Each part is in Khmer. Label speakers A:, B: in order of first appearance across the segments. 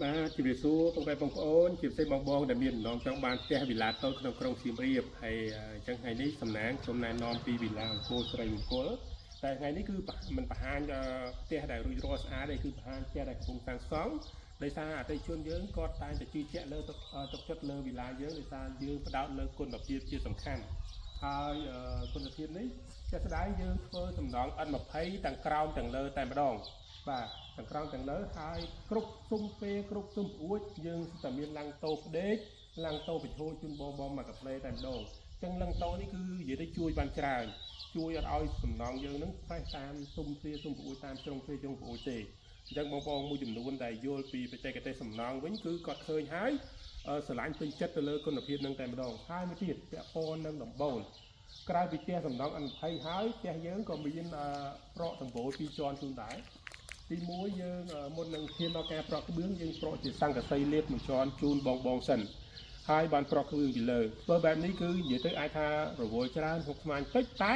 A: បាទជំរាបសួរពុកម៉ែបងប្អូនជាពិសេសបងបងដែលមានបំណងចង់បានផ្ទះវិឡាតូចក្នុងក្រុងសៀមរាបហើយអញ្ចឹងថ្ងៃនេះសំណាងខ្ញុំណែនាំពីវិឡាអង្គរស្រីមង្គលតែថ្ងៃនេះគឺមិនបង្ហាញផ្ទះដែលរួចរាល់ស្អាតទេគឺបង្ហាញផ្ទះដែលកំពុងសាងសង់ដោយសារអតិថិជនយើងគាត់តែងតែជឿជាក់លើទឹកទឹកចិត្តលើវិឡាយើងដោយសារយើងផ្ដោតលើគុណភាពជាសំខាន់ហើយគុណភាពនេះជាក់ស្ដែងយើងធ្វើសំណង់ N20 ទាំងក្រោមទាំងលើតែម្ដង បាទទាំងក្រោមទាំងលើហើយគ្រប់ស៊ុំពេលគ្រប់ស៊ុំប្អួចយើងសុទ្ធតែមានឡាំងតោផ្ដេកឡាំងតោបញ្ឈរជូនបងបងមកកាផ្លេតែម្ដងអញ្ចឹងឡាំងតោនេះគឺនិយាយទៅជួយបានច្រើនជួយអត់ឲ្យសំណងយើងនឹងប្រេះតាមស៊ុំទ្វាស៊ុំប្អួចតាមជ្រុងទ្វាជ្រុងប្អួចទេអញ្ចឹងបងប្អូនមួយចំនួនដែលយល់ពីបច្ចេកទេសសំណងវិញគឺគាត់ឃើញហើយស្រឡាញ់ពេញចិត្តទៅលើគុណភាពនឹងតែម្ដងហើយមួយទៀតពាក់ព័ន្ធនឹងដំបូលក្រៅពីផ្ទះសំណង N20 ហើយផ្ទះយើងក៏មានប្រក់ដំបូលពីរជាន់ជូនដែរ ទីមួយយើងមុននឹងឈានដល់ការប្រក់ក្បឿងយើងប្រក់ជាសង្កសីលេបមួយជាន់ជូនបងបងសិនហើយបានប្រក់ក្បឿងពីលើធ្វើបែបនេះគឺនិយាយទៅអាចថារវល់ច្រើនស្មុគស្មាញតិចតែ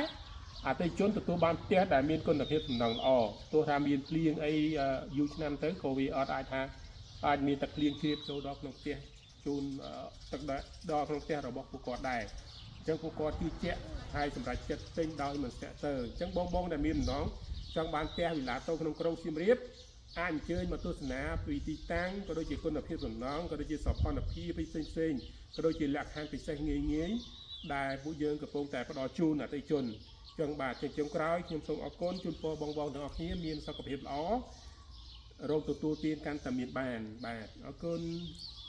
A: អតិថិជនទទួលបានផ្ទះដែលមានគុណភាពសំណង់ល្អទោះថាមានភ្លៀងអីយូរឆ្នាំទៅក៏វាអត់អាចថាអាចមានទឹកភ្លៀងជ្រាបចូលដល់ក្នុងផ្ទះជូនទឹកដល់ក្នុងផ្ទះរបស់ពួកគាត់ដែរអញ្ចឹងពួកគាត់ជឿជាក់ហើយសម្រេចចិត្តទិញដោយមិនស្ទាក់ស្ទើរអញ្ចឹងបងបងដែលមានបំណងចង់បានផ្ទះវិឡាតូចក្នុងក្រុងសៀមរាបអាចអញ្ជើញមកទស្សនាពីទីតាំងក៏ដូចជាគុណភាពសំណង់ក៏ដូចជាសោភ័ណភាពផ្សេងផ្សេងៗក៏ដូចជាលក្ខខណ្ឌពិសេសងាយងាយដែលពួកយើងកំពុងតែផ្ដល់ជូនអតិថិជនចឹងបាទជាចុងក្រោយខ្ញុំសូមអរគុណជូនពរបងៗទាំងអស់គ្នាមានសុខភាពល្អរោគទទួលទានកាន់តែមានបានបាទអរគុណ។